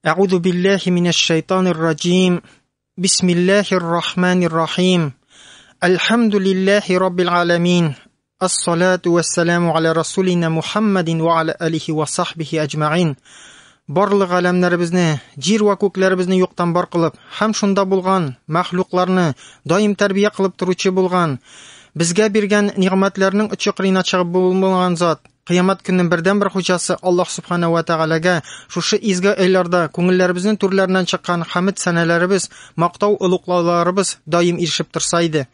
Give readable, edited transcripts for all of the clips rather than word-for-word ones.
Әгуду биллаһи минәш шайтанир раҗим. Бисмиллаһир рахманир рахим. Әлхәмдүлиллаһи раббил аламин. Ас-салату вассаламу аля расулина Мухаммадин ва аля алихи ва сахбихи аҗмаин. Барлык галәмнәребезне, җир вә күкләребезне юктан бар кылып, һәм шунда булган мәхлукларны даим тәрбия кылып торучы булган, безгә биргән нигъмәтләрнең очы кырыена чыгып булмаган зат, Кыямәт көненең бердәнбер хуҗасы Аллаһ Субхана ва Тәгаләгә шушы изге айларда күңелләребезнең түрләреннән чыккан хәмед сәнәләребез, мактау олуглауларыбыз даим ирешеп торса иде.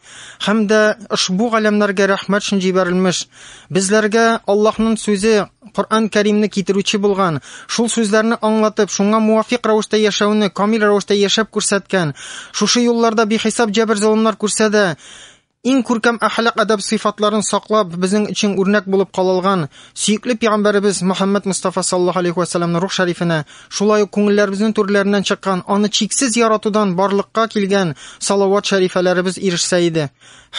Һәм дә ошбу галәмнәргә рәхмәт өчен җибәрелмеш, безләргә Аллаһның сүзе Коръән Кәримне китерүче булган, шул сүзләрне аңлатып, шуңа муафикъ рәвештә яшәүне камил рәвештә яшәп күрсәткән, шушы юлларда бихисап җәбер-золымнар күрсә дә, иң күркәм әхлак-әдәп сыйфатларын саклап, безнең өчен үрнәк булып калылган сөекле пәйгамбәребез Мөхәммәд Мостафа саллаллаһу алейхи вә сәлламның рух шәрифенә, шулай ук күңелләребезнең түрләреннән чыккан, аны чиксез яратудан барлыкка килгән салават шәрифәләребез ирешсә иде.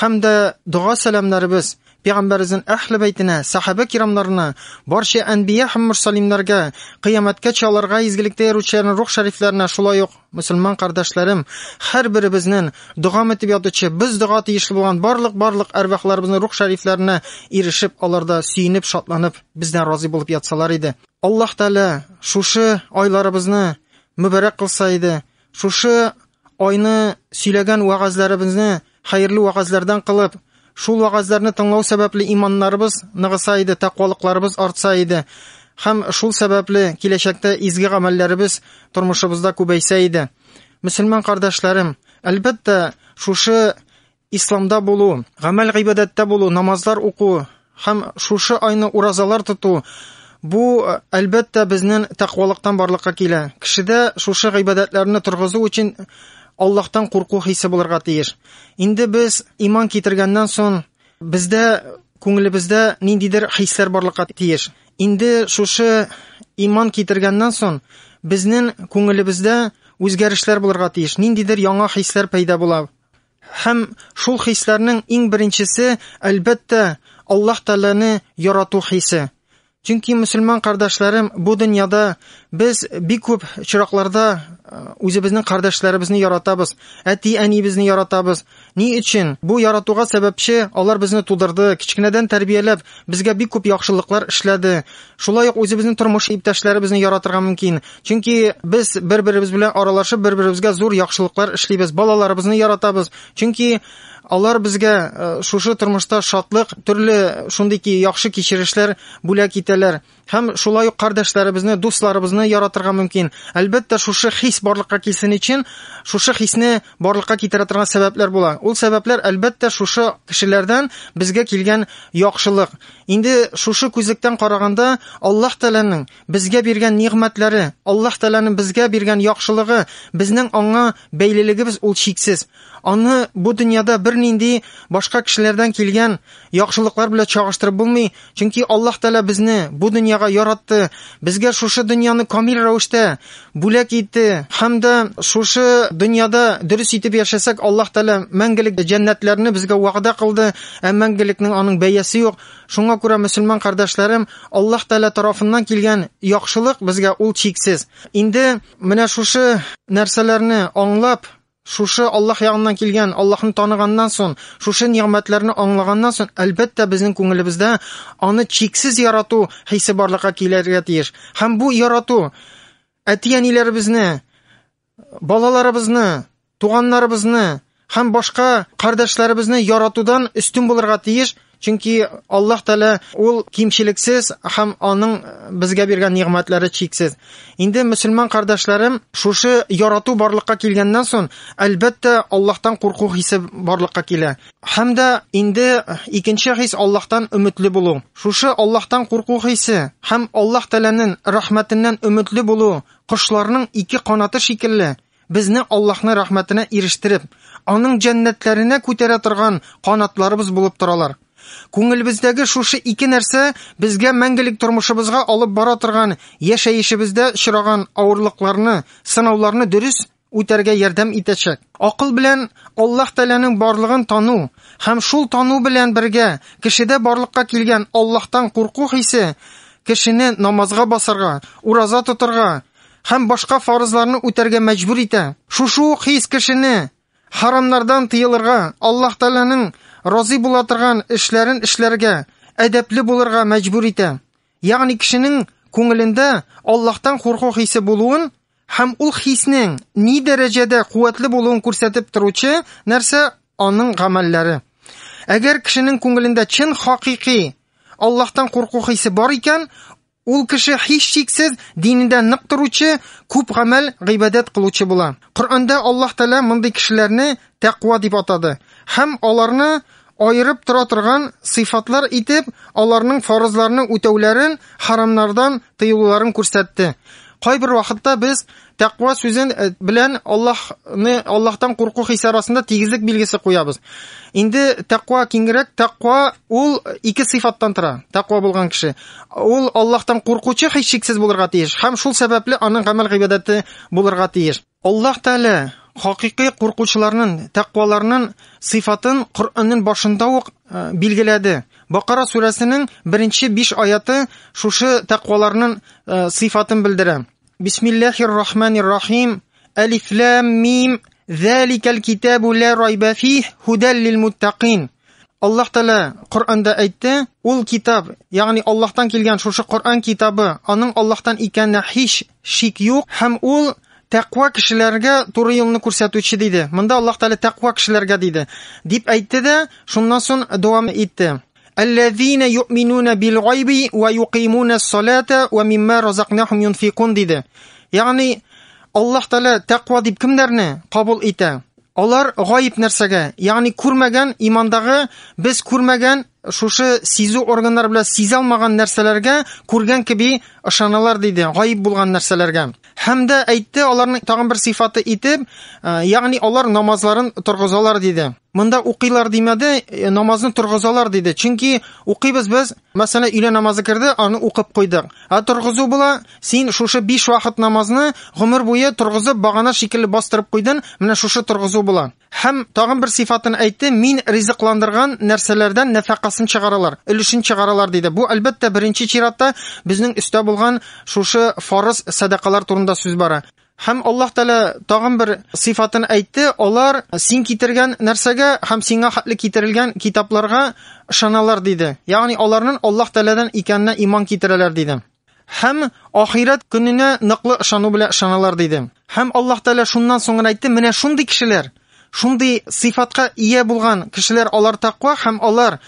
Һәм дә дога-сәламнәребез Пәйгамбәребезнең әһле бәйтенә, сәхабә кирамнарына, барча әнбия һәм мөрсалимнәргә, кыямәткәчә аларга изгелектә йөрүчеләрнең рух шәрифләренә, шулай ук мөселман кардәшләрем, һәрберебезнең догам итеп ятучы, без дога тиешле булган барлык-барлык әрвахларыбызның рух шәрифләренә ирешеп, аларда сөенеп, шатланып, бездән разый булып ятсалар иде. Аллаһ Тәгалә шушы айларыбызны мөбарәк кылса иде, шушы айны сөйләгән вәгазьләребезне хәерле вәгазьләрдән кылып, шул вәгазьләрне тыңлау сәбәпле иманнарыбыз ныгыса иде, тәкъвалыкларыбыз артса иде. Һәм шул сәбәпле киләчәктә изге гамәлләребез тормышыбызда күбәйсә иде. Мөселман кардәшләрем, әлбәттә, шушы исламда булу, гамәл гыйбадәттә булу, намазлар уку һәм шушы айны уразалар тоту бу әлбәттә безнең тәкъвалыктан барлыкка килә. Кешедә шушы гыйбадәтләрне торгызу өчен Аллаһтан курку хисе булырга тиеш. Инде без иман китергәннән соң бездә күңелебездә ниндидер хисләр барлыкка тиеш. Инде шушы иман китергәннән соң безнең күңелебездә үзгәрешләр булырга тиеш. Ниндидер яңа хисләр пәйда була. Һәм шул хисләрнең иң беренчесе, әлбәттә, Аллаһ Тәгаләне ярату хисе. Чөнки мөселман кардәшләрем, бу дөньяда без бик күп очракларда э, үзебезнең кардәшләребезне яратабыз, әти-әнибезне яратабыз. Ни өчен? Бу яратуга сәбәпче алар безне тудырды, кечкенәдән тәрбияләп, безгә бик күп яхшылыклар эшләде. Шулай ук үзебезнең тормыш иптәшләребезне яратырга мөмкин. Чөнки без бер-беребез белән аралашып, бер-беребезгә зур яхшылыклар эшлибез, балаларыбызны яратабыз. Чөнки алар безгә э, шушы тормышта шатлык, төрле шундый ки яхшы кичерешләр бүләк итәләр. Һәм шулай ук кардәшләребезне, дусларыбызны яратырга мөмкин. Әлбәттә, шушы хис барлыкка килсен өчен, шушы хисне барлыкка китерә торган сәбәпләр була. Ул сәбәпләр, әлбәттә, шушы кешеләрдән безгә килгән яхшылык. Инде шушы күзлектән караганда, Аллаһ Тәгаләнең безгә биргән нигъмәтләре, Аллаһ Тәгаләнең безгә биргән яхшылыгы, безнең аңа бәйлелегебез ул чиксез. Аны бу дөньяда бернинди башка кешеләрдән килгән яхшылыклар белән чагыштырып булмый, чөнки Аллаһ Тәгалә безне бу дөньяга яратты, безгә шушы дөньяны камил рәвештә бүләк итте һәм дә шушы дөньяда дөрес итеп яшәсәк, Аллаһ Тәгалә мәңгелек җәннәтләрне безгә вәгъдә кылды, ә мәңгелекнең аның бәясе юк. Шуңа күрә мөселман кардәшләрем, Аллаһ Тәгалә тарафыннан килгән яхшылык безгә ул чиксез. Инде менә шушы нәрсәләрне аңлап, шушы Аллаһ ягыннан килгән, Аллаһны таныганнан соң, шушы нигъмәтләрне аңлаганнан соң, әлбәттә, безнең күңелебездә аны чиксез ярату хисе барлыкка килергә тиеш. Һәм бу ярату әти-әниләребезне, балаларыбызны, туганнарыбызны һәм башка кардәшләребезне яратудан өстен булырга тиеш, чөнки Аллаһ Тәгалә ул кимчелексез һәм аның безгә биргән нигъмәтләре чиксез. Инде мөселман кардәшләрем, шушы ярату барлыкка килгәннән соң, әлбәттә, Аллаһтан курку хисе барлыкка килә. Һәм дә инде икенче хис Аллаһтан өметле булу. Шушы Аллаһтан курку хисе һәм Аллаһ Тәгаләнең рәхмәтеннән өметле булу кошларның ике канаты шикелле безне Аллаһның рәхмәтенә ирештереп, аның җәннәтләренә күтәрә торган канатларыбыз булып торалар. Күңелебездәге шушы ике нәрсә безгә мәңгелек тормышыбызга алып бара торган яшәешебездә очраган авырлыкларны, сынауларны дөрес үтәргә ярдәм итәчәк. Акыл белән Аллаһ Тәгаләнең барлыгын тану һәм шул тану белән бергә кешедә барлыкка килгән Аллаһтан курку хисе кешене намазга басарга, ураза тотарга һәм башка фарызларны үтәргә мәҗбүр итә. Шушы ук хис кешене харамнардан тыелырга, Аллаһ Тәгаләнең разый була торган эшләрен эшләргә, әдәпле булырга мәҗбүр итә. Ягъни кешенең күңелендә Аллаһтан курку хисе булуын һәм ул хиснең ни дәрәҗәдә куәтле булуын күрсәтеп торучы нәрсә аның гамәлләре. Әгәр кешенең күңелендә чын хакыйкый Аллаһтан курку хисе бар икән, ул кеше һичшиксез динендә нык торучы, күп гамәл, гыйбадәт кылучы була. Коръәндә Аллаһ Тәгалә мондый кешеләрне тәкъва дип атады һәм аларны аерып тора торган сыйфатлар итеп, аларның фарызларны үтәүләрен, харамнардан тыелуларын күрсәтте. Кайбер вакытта без тәкъва сүзен белән Аллаһны Аллаһтан курку хисе арасында тигезлек билгесе куябыз. Инде тәкъва киңрәк, тәкъва ул ике сыйфаттан тора. Тәкъва булган кеше ул Аллаһтан куркучы һичшиксез булырга тиеш һәм шул сәбәпле аның гамәл гыйбадәте булырга тиеш. Аллаһ Тәгалә хакыйкый куркучыларның, тәкъваларның сыйфатын Коръәннең башында ук билгеләде. Бакара сүрәсенең беренче 5 аяты шушы тәкъваларның сыйфатын белдерә. Бисмиллахир рахманир рахим. Алиф лам мим. Заликал китабу ла райба фих худал лил муттакин. Аллаһ Тәгалә Коръәндә әйтте, ул китап, ягъни Аллаһтан килгән шушы Коръән китабы, аның Аллаһтан икәненә һич шик юк һәм ул тәкъва кешеләргә туры юлны күрсәтүче диде. Монда Аллаһ Тәгалә тәкъва кешеләргә диде. Дип әйтте дә, шуннан соң дәвам итте. Аллазина юъминуна бил гайби ва юкимуна ссалата ва мимма разакнахум юнфикун диде. Ягъни Аллаһ Тәгалә тәкъва дип кемнәрне кабул итә? Алар гаип нәрсәгә, ягъни күрмәгән имандагы без күрмәгән шушы сизү органнары белән сизә алмаган нәрсәләргә күргән кеби ышаналар диде, гаип булган нәрсәләргә. Һәм дә әйтте аларның тагын бер сыйфаты итеп, ягъни алар намазларын торгызалар диде. Монда укыйлар димәде, намазны торгызалар диде. Чөнки укыйбыз без, мәсәлән, өйлә намазы керде, аны укып куйдык. Ә торгызу була, син шушы 5 вакыт намазны гомер буе торгызып, багана шикелле бастырып куйдың, менә шушы торгызу була. Һәм тагын бер сыйфатын әйтте, мин ризыкландырган нәрсәләрдән нәфакасын чыгаралар, өлешен чыгаралар диде. Бу, әлбәттә, беренче чиратта безнең өстә булган шушы фарыз сәдакалар турында сүз бара. Һәм Аллаһ Тәгалә тагын бер сыйфатын әйтте, алар син китергән нәрсәгә һәм сиңа хәтле китерелгән китапларга ышаналар диде. Ягъни аларның Аллаһ Тәгаләдән икәненә иман китерәләр диде. Һәм ахирәт көненә ныклы ышану белән ышаналар диде. Һәм Аллаһ Тәгалә шуннан соң гына әйтте, менә шундый кешеләр, шундый сыйфатка ия булган кешеләр алар тәкъва һәм алар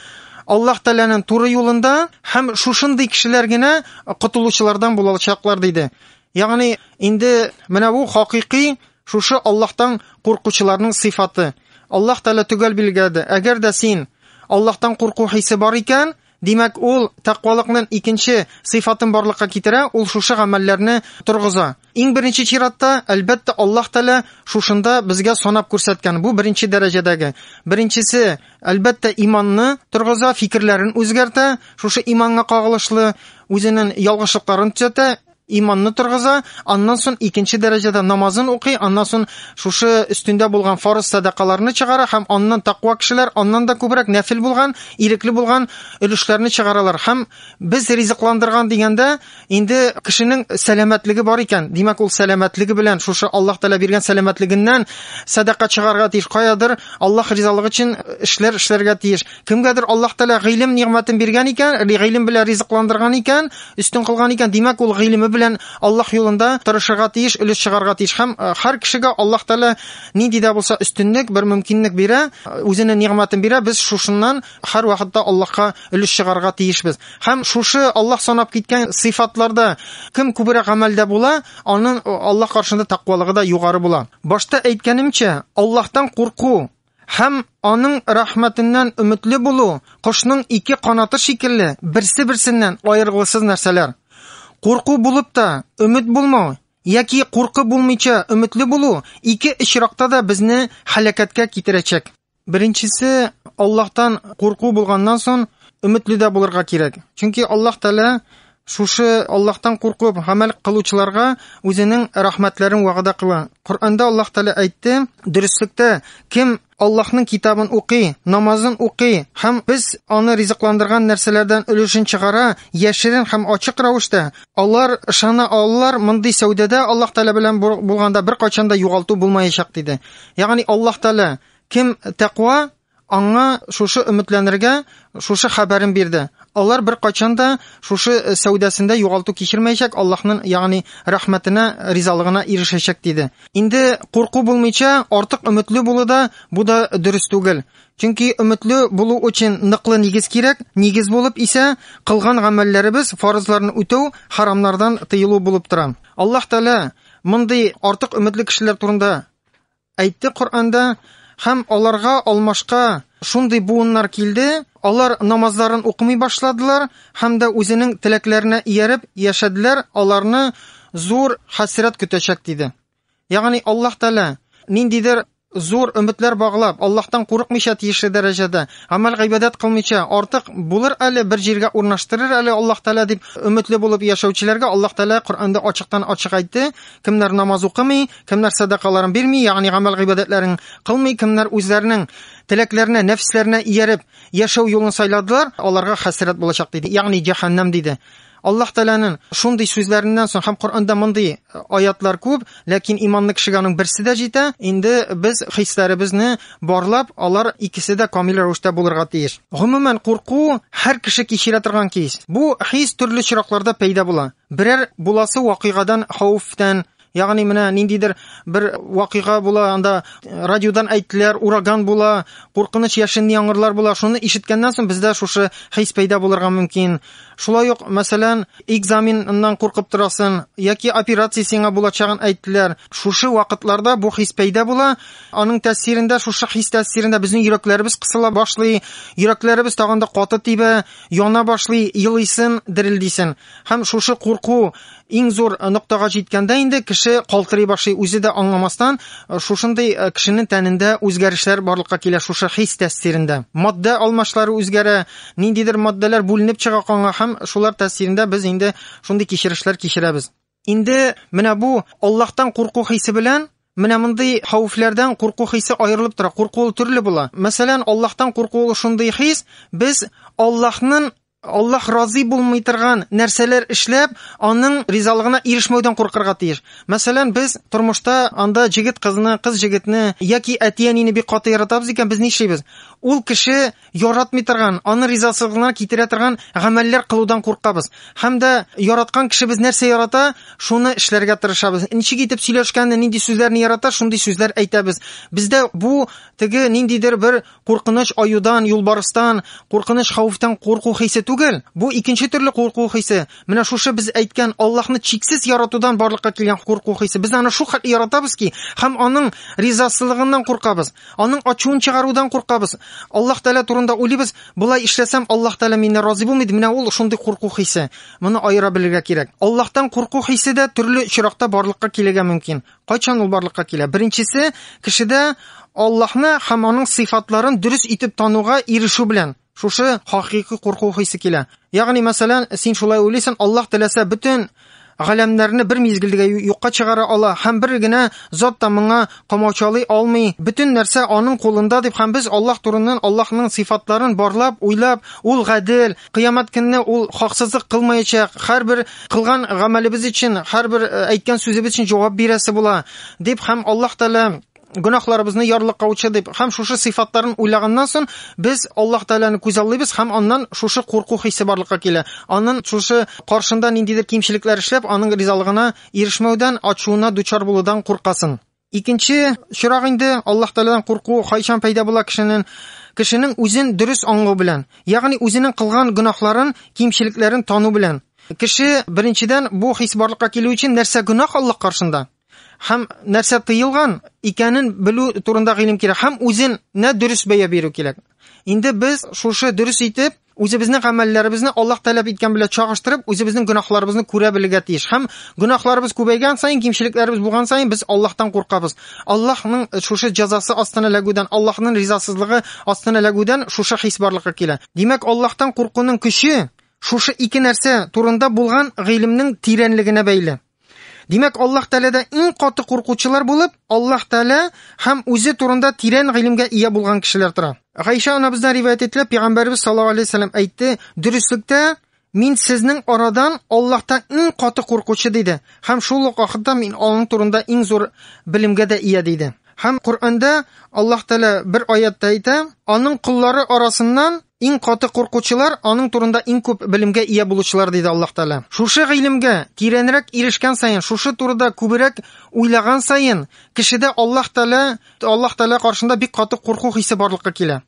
Аллаһ Тәгаләнең туры юлында һәм шушындый кешеләр генә котылучылардан булачаклар диде. Ягъни инде менә бу хакыйкый шушы Аллаһтан куркучыларның сыйфаты. Аллаһ Тәгалә төгәл билгеләде. Әгәр дә син Аллаһтан курку хисе бар икән, димәк, ул тәкъвалыкның икенче сыйфатын барлыкка китерә, ул шушы гамәлләрне торгыза. Иң беренче чиратта, әлбәттә, Аллаһ Тәгалә шушында безгә санап күрсәткән. Бу беренче дәрәҗәдәге. Беренчесе, әлбәттә, иманны торгыза, фикерләрен үзгәртә, шушы иманга кагылышлы үзенең ялгышлыкларын төзәтә, иманны торгыза, аннан соң икенче дәрәҗәдә намазын укый, аннан соң шушы өстендә булган фарыз сәдакаларны чыгара һәм аннан тәкъва кешеләр аннан да күбрәк нәфил булган, ирекле булган өлешләрне чыгаралар. Һәм без ризыкландырган дигәндә, инде кешенең сәламәтлеге бар икән, димәк, ул сәламәтлеге белән шушы Аллаһ Тәгалә биргән сәламәтлегеннән сәдака чыгарга тиеш, каядыр Аллаһ ризалыгы өчен эшләр эшләргә тиеш. Кемгәдер Аллаһ Тәгалә гыйлем нигъмәтен биргән икән, гыйлем белән ризыкландырган икән, өстен кылган икән, димәк, ул гыйлеме белән Аллаһ юлында тырышырга тиеш, өлеш чыгарга тиеш. Һәм һәр кешегә Аллаһ Тәгалә нинди дә булса өстенлек, бер мөмкинлек бирә, үзенең нигъмәтен бирә, без шушыннан һәр вакытта Аллаһка өлеш чыгарга тиешбез. Һәм шушы Аллаһ санап киткән сыйфатларда кем күбрәк гамәлдә була, аның Аллаһ каршында тәкъвалыгы да югары була. Башта әйткәнемчә, Аллаһтан курку һәм аның рәхмәтеннән өметле булу кошның ике канаты шикелле берсе-берсеннән аерылгысыз нәрсәләр. Курку булып та өмет булмау яки курку булмыйча өметле булу ике очракта да безне һәлакәткә китерәчәк. Беренчесе, Аллаһтан курку булганнан соң өметле дә булырга кирәк. Чөнки Аллаһ Тәгалә шушы Аллаһтан куркып гамәл кылучыларга үзенең рәхмәтләрен вәгъдә кыла. Коръәндә Аллаһ Тәгалә әйтте, дөреслектә кем Аллаһның китабын укый, намазын укый һәм без аны ризыкландырган нәрсәләрдән өлешен чыгара, яшерен һәм ачык рәвештә, алар ышана алалар, мондый сәүдәдә Аллаһ Тәгалә белән булганда беркайчан да югалту булмаячак, диде. Ягъни Аллаһ Тәгалә кем тәкъва, аңа шушы өметләнергә, шушы хәбәрен бирде. Алар беркайчан да шушы сәүдәсендә югалту кичермәячәк, Аллаһның, ягъни рәхмәтенә, ризалыгына ирешәчәк, диде. Инде курку булмыйча, артык өметле булу да, бу да дөрес түгел. Чөнки өметле булу өчен ныклы нигез кирәк. Нигез булып исә кылган гамәлләребез, фарызларны үтәү, харамнардан тыелу булып тора. Аллаһ Тәгалә мондый артык өметле кешеләр турында әйтте Коръәндә, һәм аларга алмашка шундый буыннар килде, алар намазларын укымый башладылар һәм дә үзенең теләкләренә ияреп яшәделәр, аларны зур хәсрәт көтәчәк, диде. Ягъни Аллаһ Тәгалә ниндидер зур өметләр баглап, Аллаһтан курыкмыйча тиешле дәрәҗәдә, гамәл гыйбадәт кылмыйча, артык булыр әле, бер җиргә урнаштырыр әле Аллаһ Тәгалә дип өметле булып яшәүчеләргә Аллаһ Тәгалә Коръәндә ачыктан ачык әйтте, кемнәр намаз укымый, кемнәр сәдакаларын бирми, ягъни гамәл гыйбадәтләрен кылмый, кемнәр үзләренең теләкләренә, нәфсләренә ияреп яшәү юлын сайладылар, аларга хәсрәт булачак, диде. Ягъни җәһәннәм, диде. Аллаһ Тәгаләнең шундый сүзләреннән соң һәм Коръәндә мондый аятлар күп, ләкин иманлы кешегә аның берсе дә җитә. Инде без хисләребезне барлап, алар икесе дә камил рәвештә булырга тиеш. Гомумән, курку һәр кеше кичерә торган хис. Бу хис төрле очракларда пәйда була. Берәр буласы вакыйгадан, хәвефтән, ягъни менә ниндидер бер вакыйга була, анда радиодан әйттеләр, ураган була, куркыныч яшенле яңгырлар була. Шуны ишеткәннән соң бездә шушы хис пәйда булырга мөмкин. Шулай ук, мәсәлән, экзаменнан куркып торасың, яки операция сиңа булачагын әйттеләр. Шушы вакытларда бу хис пәйда була. Аның тәэсирендә, шушы хис тәэсирендә безнең йөрәкләребез кысыла башлый, йөрәкләребез тагын да каты тибә, яна башлый, елыйсын, дерелдисен. Һәм шушы курку иң зур ноктага җиткәндә инде кеше калтырый башлый, үзе дә аңламастан, шушындый кешенең тәнендә үзгәрешләр барлыкка килә шушы хис тәэсирендә. Матдә алмашлары үзгәрә, ниндидер матдәләр бүленеп чыга канга һәм шулар тәэсирендә без инде шундый кичерешләр кичерәбез. Инде менә бу Аллаһтан курку хисе белән менә мондый хәвефләрдән курку хисе аерылып тора. Курку ул төрле була. Мәсәлән, Аллаһтан курку ул шундый хис, без Аллаһның Аллаһ разый булмый торган нәрсәләр эшләп, аның ризалыгына ирешмәүдән куркырга тиеш. Мәсәлән, без тормышта анда җегет кызны, кыз җегетне яки әти-әнине бик каты яратабыз икән, без нишлибез? Ул кеше яратмый торган, аның ризасызлыгына китерә торган гамәлләр кылудан куркабыз. Һәм дә яраткан кешебез нәрсә ярата, шуны эшләргә тырышабыз. Ничек итеп сөйләшкәнне, нинди сүзләрне ярата, шундый сүзләр әйтәбез. Бездә бу теге ниндидер бер куркыныч аюдан, юлбарыстан, куркыныч хәвефтән курку хисе түгел. Бу икенче төрле курку хисе. Менә шушы без әйткән Аллаһны чиксез яратудан барлыкка килгән курку хисе. Без аны шул хәтле яратабыз ки, һәм аның ризасызлыгыннан куркабыз. Аның ачуын чыгарудан куркабыз. Аллаһ Тәгалә турында уйлыйбыз, болай эшләсәм, Аллаһ Тәгалә миннән разый булмый. Менә ул шундый курку хисе. Моны аера белергә кирәк. Аллаһтан курку хисе дә төрле очракта барлыкка килергә мөмкин. Кайчан ул барлыкка килә? Беренчесе, кешедә Аллаһны һәм аның сыйфатларын дөрес итеп тануга ирешү белән шушы хакыйкый курку хисе килә. Ягъни, мәсәлән, син шулай уйлыйсың, Аллаһ теләсә бөтен галәмнәрне бер мизгелдә юкка чыгара ала һәм бер генә зат та моңа комачаулый алмый. Бөтен нәрсә аның кулында дип һәм без Аллаһ турыннан Аллаһның сыйфатларын барлап, уйлап, ул гадел, кыямәт көнне ул хаксызлык кылмаячак, һәрбер кылган гамәлебез өчен, һәрбер әйткән сүзебез өчен җавап бирәсе була дип һәм Аллаһ Тәгалә гөнаһларыбызны ярлыкаучы дип һәм шушы сыйфатларын уйлаганнан соң без Аллаһ Тәгаләне күзаллыйбыз һәм аннан шушы курку хисе барлыкка килә. Анын шушы каршында ниндидер кимчелекләр эшләп, аның ризалыгына ирешмәүдән, ачуына дучар булудан куркасың. Икенче чирак инде Аллаһ Тәгаләдән курку кайчан пәйда була кешенең? Кешенең үзен дөрес аңлау белән, ягъни үзенең кылган гөнаһларын, кимчелекләрен тану белән. Кеше беренчедән бу хис барлыкка килү өчен нәрсә гөнаһ Аллаһ каршында һәм нәрсә тыелган икәнен белү турында гыйлем кирәк һәм үзенә дөрес бәя бирү кирәк. Инде без шушы дөрес итеп үзебезнең гамәлләребезне Аллаһ таләп иткән белән чагыштырып, үзебезнең гөнаһларыбызны күрә белергә тиеш. Һәм гөнаһларыбыз күбәйгән саен, кимчелекләребез булган саен без Аллаһтан куркабыз. Аллаһның шушы җәзасы астына эләгүдән, Аллаһның ризасызлыгы астына эләгүдән шушы хис барлыкка килә. Димәк, Аллаһтан куркуның көче шушы ике нәрсә турында булган гыйлемнең тирәнлегенә бәйле. Димәк, Аллаһ Тәгаләдә иң каты куркучылар булып, Аллаһ Тәгалә һәм үзе турында тирән гыйлемгә ия булган кешеләр тора. Гайшә анабыздан риваять ителә, Пәйгамбәребез саллаллаһу алейһи вәсәлләм әйтте: "Дөреслектә, мин сезнең арадан Аллаһтан иң каты куркучы, диде. Һәм шул ук вакытта мин аның турында иң зур белемгә дә ия, диде. Һәм Коръәндә Аллаһ Тәгалә бер аятта әйтә, аның коллары арасыннан иң каты куркучылар, аның турында иң күп белемгә ия булучылар, диде Аллаһ Тәгалә. Шушы гыйлемгә тирәнрәк ирешкән саен, шушы турыда күбрәк уйлаган саен, кешедә Аллаһ Тәгалә, Аллаһ Тәгалә каршында бик каты курку хисе барлыкка килә.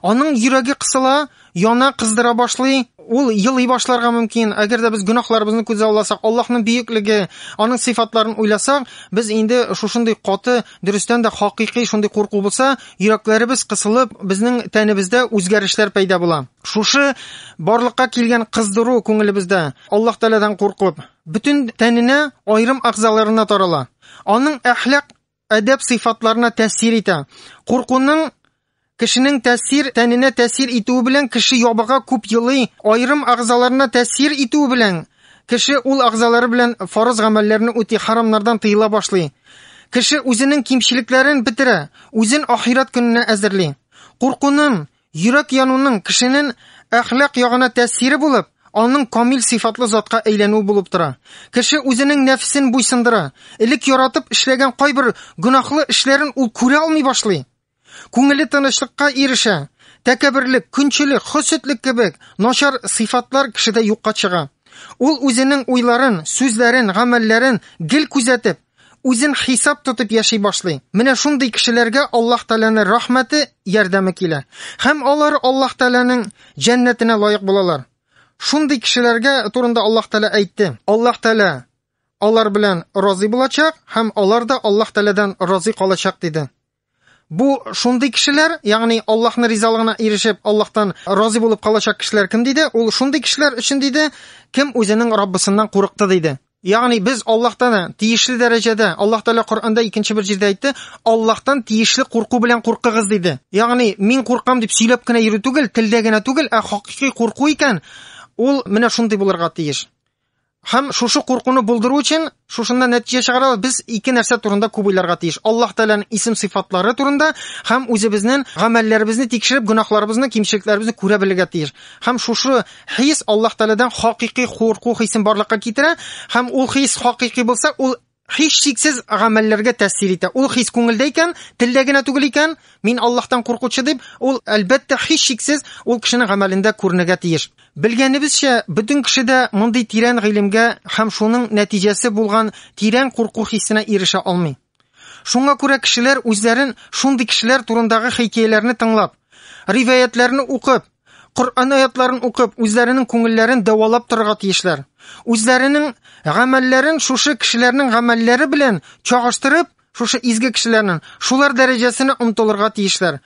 Аның йөрәге кысыла, яна, кыздыра башлый, ул елый башларга мөмкин. Әгәр дә без гөнаһларыбызны күзә алсак, Аллаһның бөеклеге, аның сыйфатларын уйласак, без инде шушындый каты, дөрестән дә хакыйкый шундый курку булса, йөрәкләребез кысылып, безнең тәнебездә үзгәрешләр пәйда була. Шушы барлыкка килгән кыздыру күңелебездә, Аллаһ Тәгаләдән куркып, бөтен тәненә, аерым әгъзаларына тарала. Аның әхлак әдәп сыйфатларына тәэсир итә. Куркуның кешенең тәэсир тәненә тәэсир итүе белән кеше ябыга, күп елый, аерым әгъзаларына тәэсир итүе белән кеше ул әгъзалары белән фарыз гамәлләрне үти, харамнардан тыела башлый. Кеше үзенең кимчелекләрен бетерә, үзен ахирәт көненә әзерли. Куркуның, Йөрәк януның кешенең әхлак ягына тәэсире булып, аның камил сыйфатлы затка әйләнүе булып тора. Кеше үзенең нәфсен буйсындыра. Элек яратып эшләгән кайбер гөнаһлы эшләрен ул күрә алмый башлый. Күңеле тынычлыкка ирешә. Тәкәбберлек, көнчелек, хөсетлек кебек начар сыйфатлар кешедә юкка чыга. Ул үзенең уйларын, сүзләрен, гамәлләрен гел күзәтеп, үзен хисап тотып яши башлый. Менә шундый кешеләргә Аллаһ Тәгаләнең рәхмәте, ярдәме килә. Һәм алар Аллаһ Тәгаләнең җәннәтенә лаек булалар. Шундый кешеләргә турында Аллаһ Тәгалә әйтте. Аллаһ Тәгалә алар белән разый булачак һәм алар да Аллаһ Тәгаләдән разый калачак диде. Бу шундый кешеләр, ягъни Аллаһның ризалыгына ирешеп, Аллаһтан разый булып калачак кешеләр кем диде? Ул шундый кешеләр өчен диде, кем үзенең Раббысыннан курыкты диде. Ягъни без Аллаһтан тиешле дәрәҗәдә, Аллаһ Тәгалә Коръәндә икенче бер җирдә әйтте, Аллаһтан тиешле курку белән куркыгыз диде. Ягъни мин куркам дип сөйләп кенә йөрү түгел, телдә генә түгел, ә хакыйкый курку икән, ул менә шундый булырга тиеш. Һәм шушы куркуны булдыру өчен шушыннан нәтиҗә чыгарабыз. Без ике нәрсә турында күп уйларга тиеш. Аллаһ Тәгаләнең исем сыйфатлары турында һәм үзебезнең гамәлләребезне тикшереп, гөнаһларыбызны, кимчелекләребезне күрә белергә тиеш. Һәм шушы хис Аллаһ Тәгаләдән хакыйкый курку хисен барлыкка китерә, һәм ул хис хакыйкый булса, ул һичшиксез гамәлләргә тәэсир итә. Ул хис күңелдә икән, телдә генә түгел икән, мин Аллаһтан куркучы дип, ул әлбәттә һичшиксез ул кешенең гамәлендә күренергә тиеш. Белгәнебезчә, бөтен кеше дә мондый тирән гыйлемгә һәм шуның нәтиҗәсе булган тирән курку хисенә ирешә алмый. Шуңа күрә кешеләр үзләрен шундый кешеләр турындагы хикәяләрне тыңлап, риваятьләрне укып, Коръән аятларын укып, үзләренең күңелләрен дәвалап торырга тиешләр. Үзләренең гамәлләрен шушы кешеләрнең гамәлләре белән чагыштырып, шушы изге кешеләрнең шулар дәрәҗәсенә омтылырга тиешләр.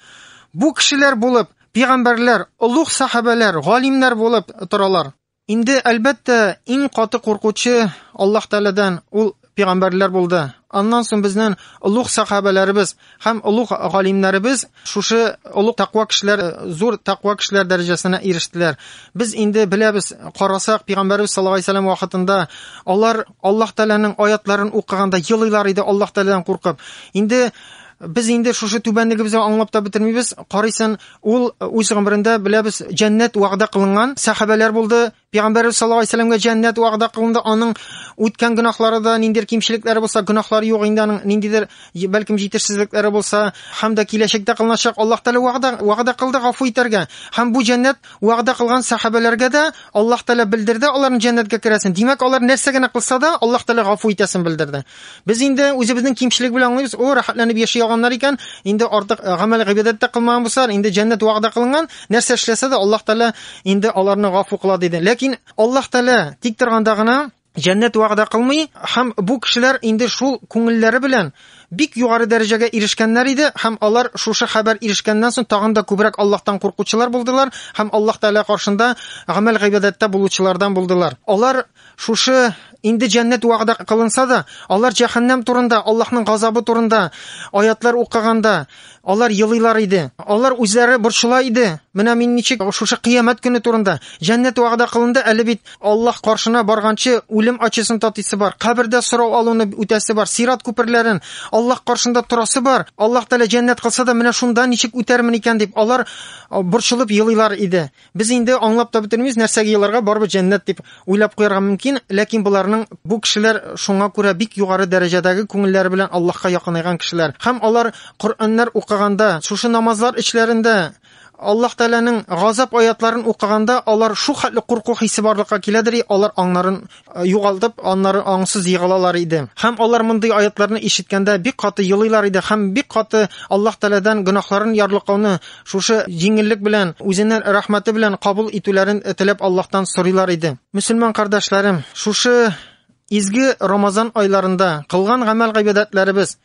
Бу кешеләр булып, пигамбәрләр, олуг сахабәләр, галимнәр булып торалар. Инде, әлбәттә, иң каты куркучы Аллаһ Тәгаләдән ул пигамбәрләр булды. Аннан соң безнең олуг сахабәләребез һәм олуг галимнәребез шушы олуг тәкъва кешеләр, зур тәкъва кешеләр дәрәҗәсенә ирештеләр. Без инде беләбез, карасак, пигамбәребез саллаллаһу алейһи вәсәлләм вакытында алар Аллаһ Тәгаләнең аятларын укыганда елыйлар иде Аллаһ Тәгаләдән куркып. Инде без инде шушы түбәнлегебезне аңлап та бетермибез. Карыйсын, Ул үз гомерендә беләбез, җәннәт вәгъдә кылынган сәхабәләр булды. Пәйгамбәрбез саллаллаһу алейһи вәсәлләмгә җәннәт вәгъдә кылынды. Аның үткән гөнаһлары да ниндидер кимчелекләре булса, гөнаһлары юк инде аның, ниндидер бәлкем җитешсезлекләре булса, һәм дә киләчәктә кылыначак Аллаһ Тәгалә вәгъдә вәгъдә кылды гафу итәргә. Һәм бу җәннәт вәгъдә кылган сәхабәләргә дә Аллаһ Тәгалә белдерде аларның җәннәткә керәсен. Димәк, алар нәрсә генә кылса да, Аллаһ Тәгалә гафу итәсен белдерде. Без инде үзебезнең кимчелек белән аңлыйбыз, о, рәхәтләнеп яши алганнар икән, инде артык э, гамәл гыйбадәт тә кылмаган булсалар, инде җәннәт вәгъдә кылынган, нәрсә эшләсә дә Аллаһ Тәгалә инде аларны гафу кыла диде. Ләкин Аллаһ Тәгалә тик торганда гына җәннәт вәгъдә кылмый һәм бу кешеләр инде шул күңелләре белән бик югары дәрәҗәгә ирешкәннәр иде һәм алар шушы хәбәр ирешкәннән соң тагын да күбрәк Аллаһтан куркучылар булдылар һәм Аллаһ Тәгалә каршында гамәл гыйбадәттә булучылардан булдылар. Алар шушы Инде җәннәт вәгъдә кылынса да, алар җәһәннәм турында, Аллаһның газабы турында аятлар укыганда, алар елыйлар иде. Алар үзләре борчыла иде. Менә мин ничек шушы кыямәт көне турында, җәннәт вәгъдә кылынды, әле бит Аллаһ каршына барганчы үлем ачысын татыйсы бар, кабердә сорау алуны үтәсе бар, сират күперләрен Аллаһ каршында торасы бар. Аллаһ Тәгалә җәннәт кылса да, менә шунда ничек үтәрмен икән дип, алар борчылып елыйлар иде. Без инде аңлап та бетермибез, нәрсәгә еларга, барыбер җәннәт дип уйлап куярга мөмкин, ләкин боларның бу кешеләр шуңа күрә бик югары дәрәҗәдәге күңелләре белән Аллаһка якынайган кешеләр. Һәм алар Коръәннәр укыганда, шушы намазлар эчләрендә Аллаһ Тәгаләнең газап аятларын укыганда алар шу хәтле курку хисе барлыкка киләдер, алар аңнарын югалтып, аннары аңсыз егылалар иде. Һәм алар мондый аятларны ишеткәндә бик каты елыйлар иде һәм бик каты Аллаһ Тәгаләдән гөнаһларын ярлыкауны шушы җиңеллек белән, үзенең рәхмәте белән кабул итүләрен теләп Аллаһтан сорыйлар иде. Мөселман кардәшләрем, шушы изге Рамазан айларында кылган гамәл-гыйбадәтләребез,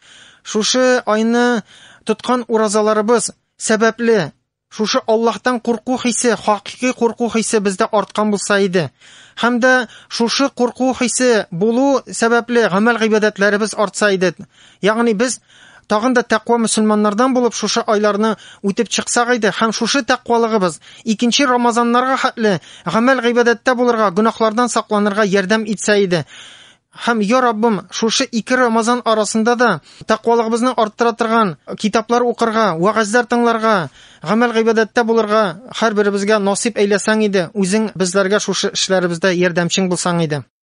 шушы айны тоткан уразаларыбыз сәбәпле, шушы Аллаһтан курку хисе, хакыйкый курку хисе бездә арткан булса иде. Һәм дә шушы курку хисе булу сәбәпле гамәл-гыйбадәтләребез артса иде. Ягъни без тагын да тәкъва мөселманнардан булып шушы айларны үтеп чыксак иде һәм шушы тәкъвалыгыбыз икенче Рамазаннарга хәтле гамәл-гыйбадәттә булырга, гөнаһлардан сакланырга ярдәм итсә иде. Һәм, я Раббым, шушы ике Рамазан арасында да тәкъвалыгыбызны арттыра торган китаплар укырга, вәгазьләр тыңларга, гамәл-гыйбадәттә булырга һәрберебезгә насыйп әйләсәң иде, үзең безләргә шушы эшләребездә ярдәмчең булсаң иде.